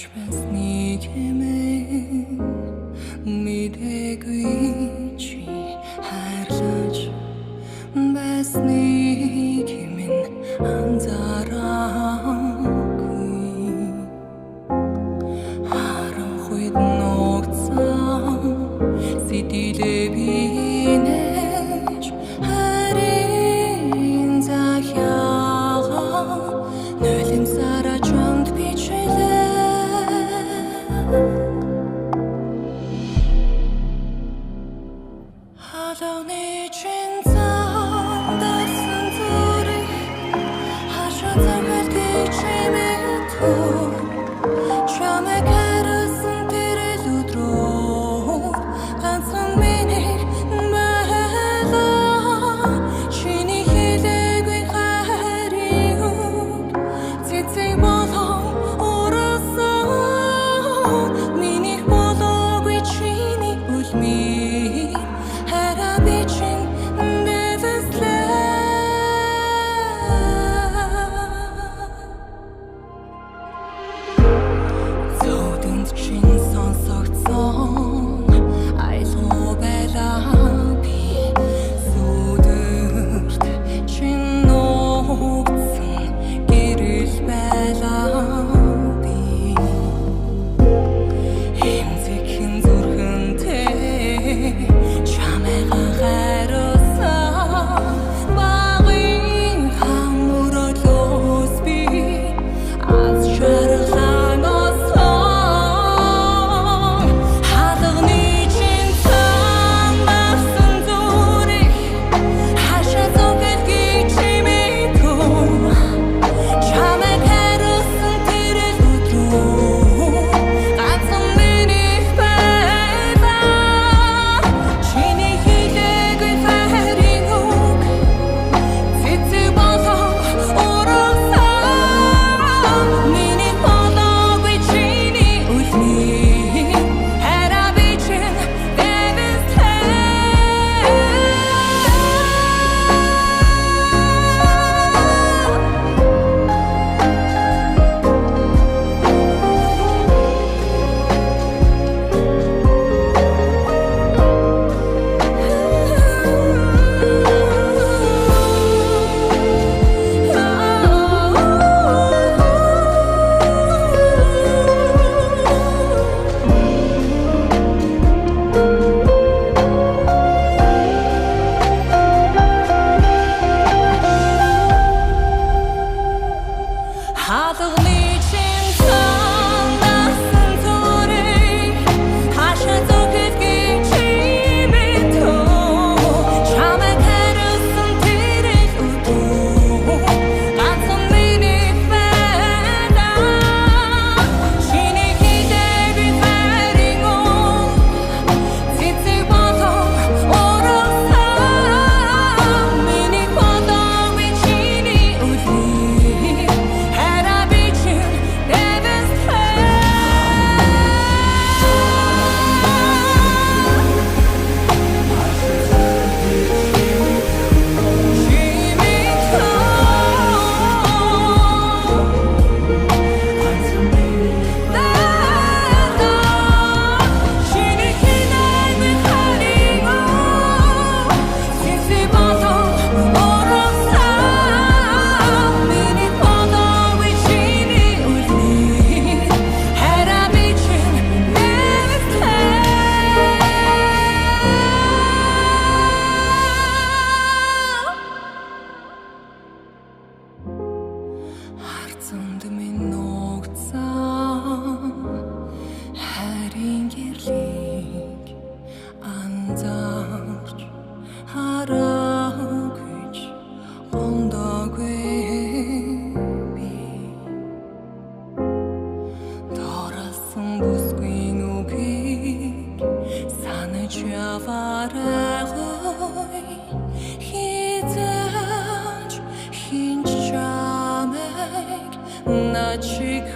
хайрлаж байсныг хэмээн мэдээгүй чи хайрлаж байсныг хэмээн анзаараагүй. Харанхуйд нуугдсан сэтгэлээ би нээж харин захиагаа нулимсаараа чамд бичлээ. Халууны чин цаандасан зүрх хашаа цамхалдгийг чимээдүү чамайг хариусан тэр л өдрөө ганцхан миний байлаа. Чиний хэлээгүй хайрын үг цэцэг болон уралсан минийх болоогүй чиний үлмийг хараа би чин дэвслээ. Зовдонд чин сонсогдсон айлгуу байлаа би сүдэрт чин нуугдсан гэрэл байлаа би эмзэгхэн зүрхэнтэй чамайг хариусан багын хам мөрөдлөөс би аз жаргалан осон. Хаалганы чин цаанасан зүрх хашаа цонхолгүй чимээгүй чамайг хариусан тэр л өдрөө ганцхан минийх байлаа. Чиний хэлээгүй хайрын үг цэцэг болон урагсан миний болоогүй чиний үлмийг хараа би чин дэвслээ. Хаалганы чин цаанасан зүрх хашаа цонхолгүй чимээдүү чамайг хариусан тэр л өдрөө ганцхан минийх байлаа. Чиний хэлээгүй хайрын үг цэцэг болон уралсан миний болоогүй чиний үлмийг хараа би чин дэвслээ. Харцанд минь нуугдсан хайрын гэрлийг анзаарч хараагүй гондоогүй би дооросон бүсгүй үгийг санаж яваарай хизээж хинч чамайг над шиг.